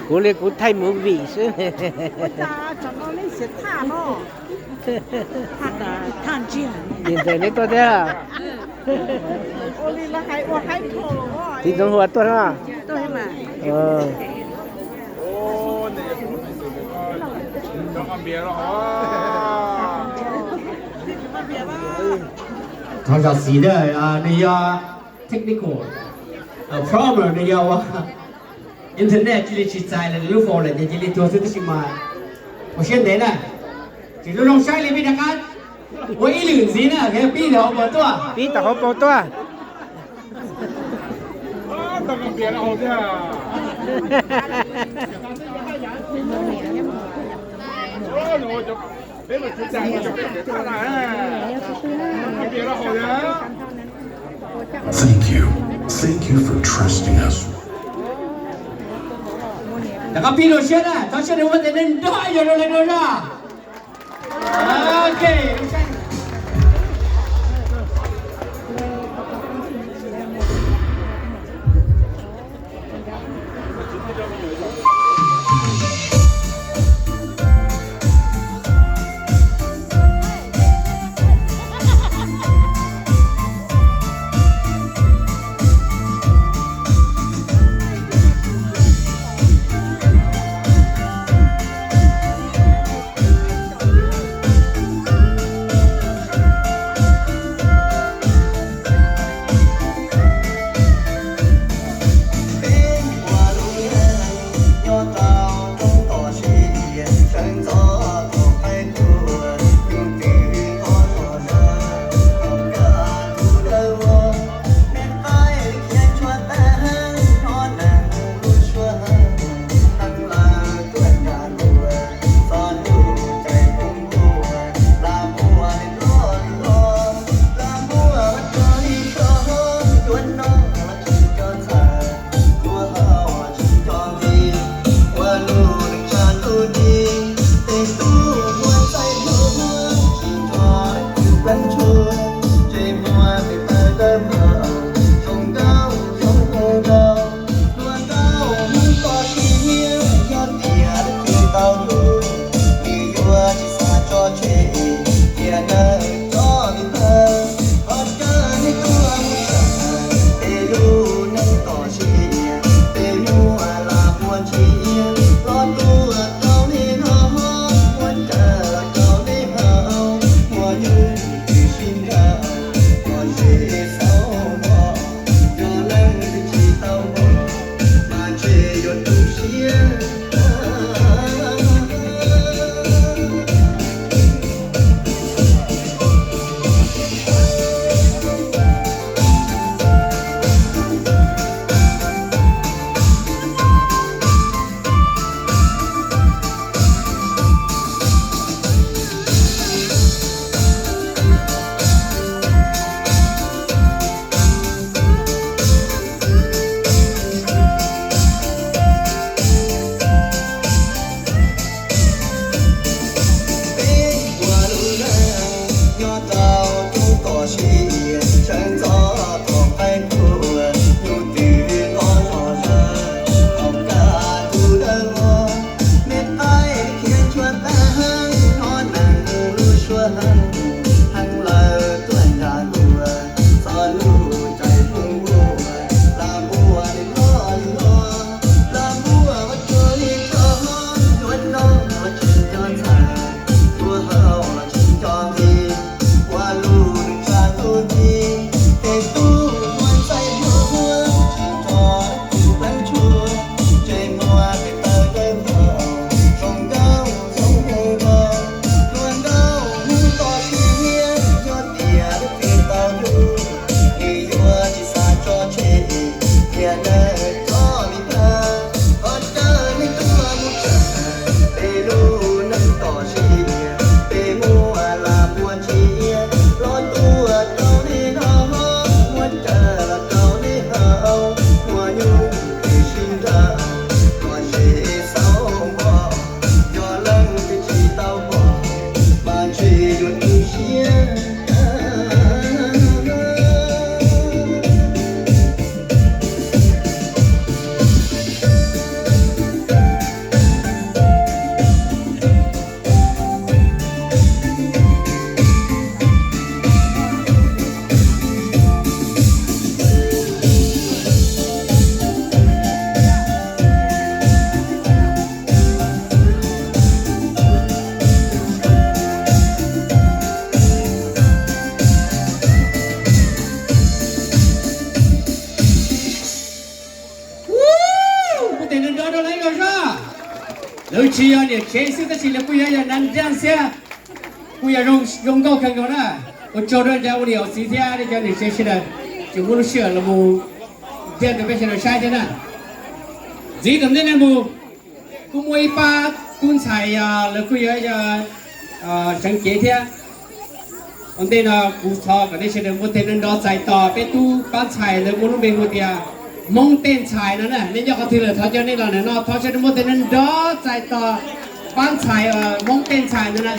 Kuv li kuv thaij movie xwb. Ntxim ntxaws neb tuaj thiab. Txiv Ntxoov Hua tuaj na. Thov zam txim na, nws yog technical problem, nws yog ua internet cia li tsis txais lawm, lub phone lawm ces cia li tuag xwb, tab sis mas ua siab ntev na. Tsis zoo zoo saib li, peb rov qab ua ib lwm ntxiv na, pib tom hauv paus tuaj. Pib tom hauv paus tuaj. Thank you. Thank you for trusting us. Rov qab pib lub siab na, thov siab nws ua tes neeg nrog yog rau lawv rau zog. Ok. Lawv tsis yog niam tsev xwb tab sis lawv kuj yog yog nab nraj thiab, kuj yog zoo nkauj kawg nkaus na. Ua tsaug rau cov ua niam ua txiv thiab cov niam tsev sawv daws, tseem muaj lub sij hawm los mus nrog rau peb sawv daws saib thiab na. Ntxiv tom ntej no mus kuj muaj ib pab tub ntxhais, lawv kuj yog yog tseem cev thiab. Ua ntej no kuv thov kom nej sawv daws muab tej nrov txais tos peb tub pab ntxhais lawv muaj lub npe hu tias Hmoob Tej Ntxhais no na. Nej nyob qhov twg lawm thov coj nej los ntawm no, thov sawv daws muab tej nrov txais tos pab ntxhais Hmoob Tej Ntxhais no na.